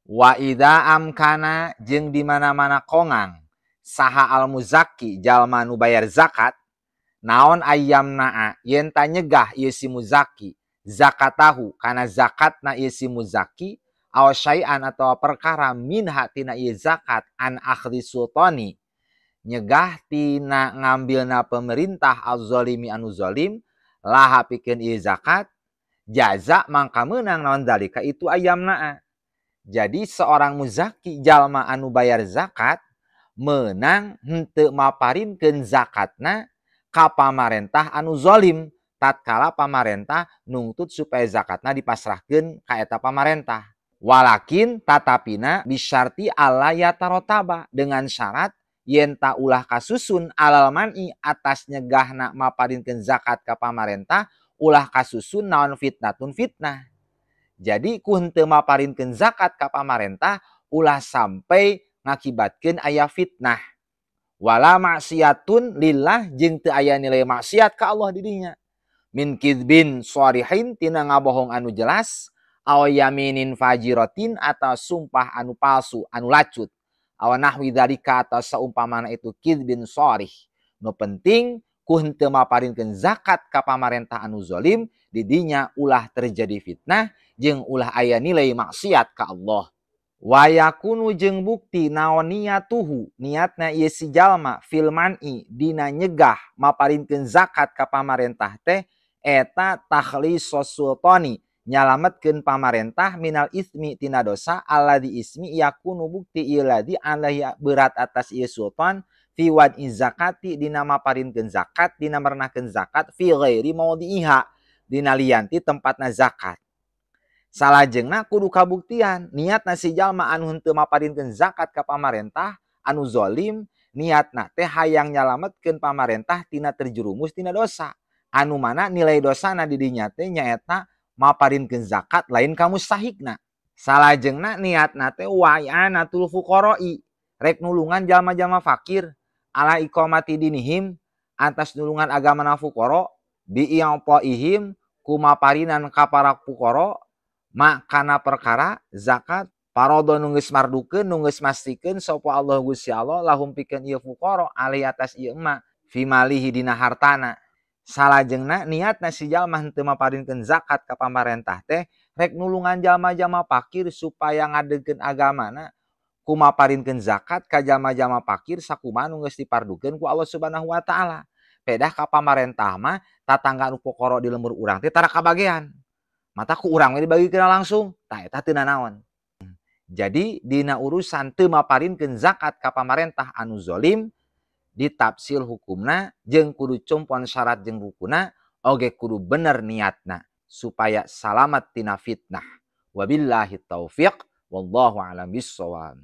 Wa idza amkana jeung di mana-mana kongang saha al muzakki jalma nu bayar zakat naon ayyamna'a yen ta nyegah ieu si muzakki zakatahu kana zakatna ieu si muzakki aw syai'an atawa perkara minha tina ieu zakat an akhdi sultani nyegah tina ngambilna pemerintah az-zalimi anu zalim laha pikeun ieu zakat jaza mangka meunang naon dalika itu ayyamna'a. Jadi seorang muzaki jalma anu bayar zakat menang henteu maparinkeun zakatna ka pamarentah anu zalim tatkala pamarentah nungtut supaya zakatna dipasrahkeun ka eta pamarentah. Walakin tatapina bisyarti alla yatarotaba dengan syarat yen ta ulah kasusun alal man'i atas nyegahna maparinkeun zakat ka pamarentah ulah kasusun naon fitnatun fitnah. Jadi ku henteu maparinkeun zakat ka pamarentah ulah sampai ngakibatkeun aya fitnah. Wala maksiatun lillah jeung teu aya nilai maksiat ka Allah di dinya. Min kadzbin sharihin tina ngabohong anu jelas, aw yaminin fajiratin atau sumpah anu palsu anu lacut. Aw nahwi dzalika atau saumpamana itu kadzbin sharih. Nu penting ku henteu maparinkeun zakat ka pamarentah anu zalim di dinya ulah terjadi fitnah jeung ulah aya nilai maksiat ka Allah. Wa yakunu jeung bukti naon niatuhu niatna ieu si jalma fil man'i dina nyegah maparinkeun zakat ka pamarentah teh eta takhlisus sultani nyalametkeun pamarentah minal ismi tina dosa alladzi ismi yakunu bukti ieu ladzi alaihi berat atas ieu sultan fi wad'i zakati dina maparinkeun zakat dina merenahkeun zakat fi ghairi maudhi'iha dina lian ti tempatna zakat. Salajengna kudu kabuktian niatna si jalma anu henteu maparinkeun zakat ka pamarentah anu zalim niatna teh hayang nyalametkeun pamarentah tina terjerumus tina dosa anu mana nilai dosana di dinya teh nyaeta maparinkeun zakat lain ka mustahikna. Salajengna niatna teh wa'anatul fuqara'i rek nulungan jalma-jalma fakir ala iqamati dinihim atas nulungan agamana fuqara bi'iyaqihim kumaparinan ka para fuqara makana perkara zakat parodo nu geus mardukeun nu geus mastikeun sapa Allah Gusti Allah lahum pikeun ieu fuqara alih atas ieu emak fi malihi dina hartana. Salajengna niatna si jalma henteu maparinkeun zakat ka pamarentah teh rek nulungan jalma-jalma fakir supaya ngadegkeun agamana kumaparinkeun zakat ka jalma-jalma fakir sakumaha nu geus dipardukeun ku Allah Subhanahu wa taala. Pedah ka pamarentah mah tatangga nu fuqara di lembur urang teh tara kabagean. Mata ku urang we dibagikeun langsung, tah eta teu nanaon. Jadi dina urusan teu maparinkeun zakat ka pamarentah anu zalim ditafsil hukumna jeung kudu cumpon syarat jeung rukuna oge kudu bener niatna supaya salamat tina fitnah. Wabillahi taufiq wallahu a'lam bissawab.